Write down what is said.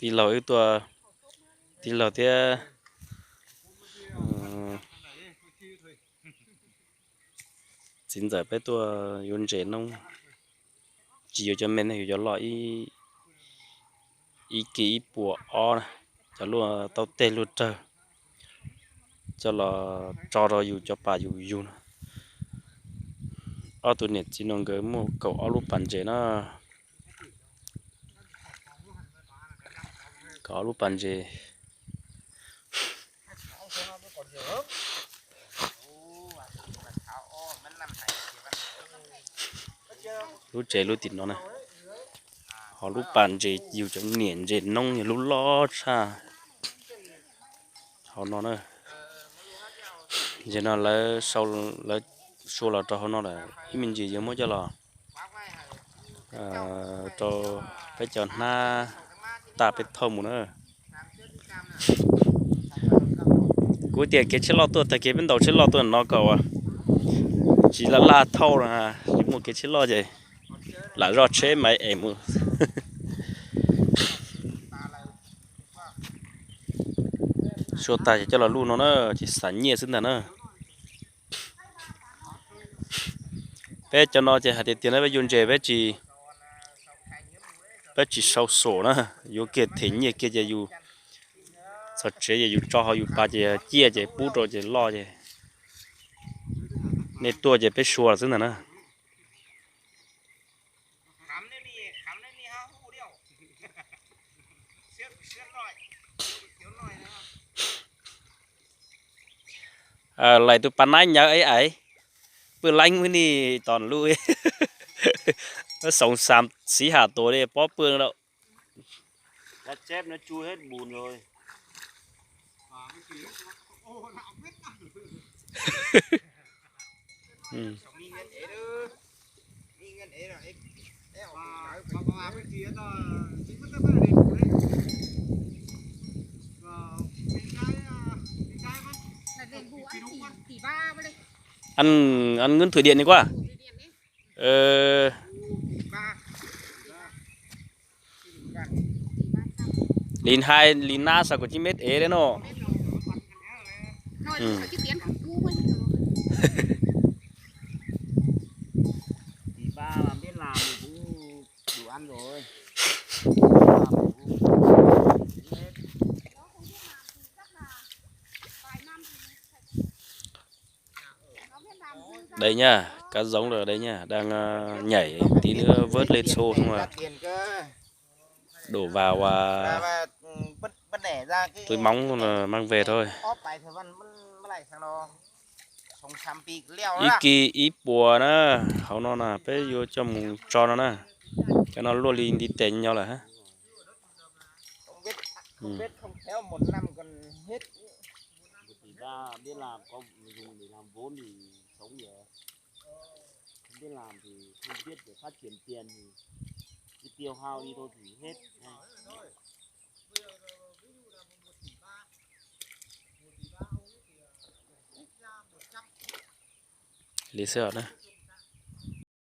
Tij laug wb tuaj, tij laug thiab txiv ntxawm peb tuaj yuav ntses noob, tsis yuav cov me ne, yuav cov loj ib kis ib puas ob na, cov luaj taub teg luaj rawg, coj los tso rau yus cov pas yus yug na. Ob tug niam txiv no nkawd muaj kaum ob lub pas ntses na. Kaum ob lub pas ntses. Lub tsev lub tim no na, ho lub pas ntses yug cov niam ntses noob yog lub loj tshaj hauv no na. Ntses no lawv, lawv sua los rau hauv no lawm, ib me ntsis yuav muab coj los rau peb cov hnab taj peb thauj mus na. Kuv tias kev tsheb loj tuaj, tag kev peb ntaus tsheb loj tuaj no kom tsis laj laj thauj, tsis muaj kev tsheb loj ces lam zoj tsheb mas es mus. Sua tag ces coj los luj no na, ces xav nyiaj xwb ntag na. Peb cov no ces hais tias tias na peb yuav ntses peb tsis, peb tsis sau xom na, yuav kiag them nyiaj kiag ces yus txog tsev ces yus tso hauv yus pas ces ciaj ces pub rau ces loj ces nej tuaj ces peb sua xwb ntag na. Laim tus pas naib nyawv ais ais, pw leeb ib ni tos lub xoov xav xiv ham tuas li pob pw lawm. Ăn, ăn Ngân Thủy Điện đi qua. Ờ. Lin hai, lin na sao của chín mét ế đấy nọ. Ừ. Đi ba mà biết làm thì cũng đủ ăn rồi. Đây nha, cá giống rồi đây nha, đang ờ, nhảy tí nữa vớt lên xô xong rồi đổ vào ờ, túi móng rồi mang về thôi. Ib kis ib puas na, hauv no na peb yuav coj mus tso no na. Cov no luaj li ntiv tes nyo lawm. Li xwb na.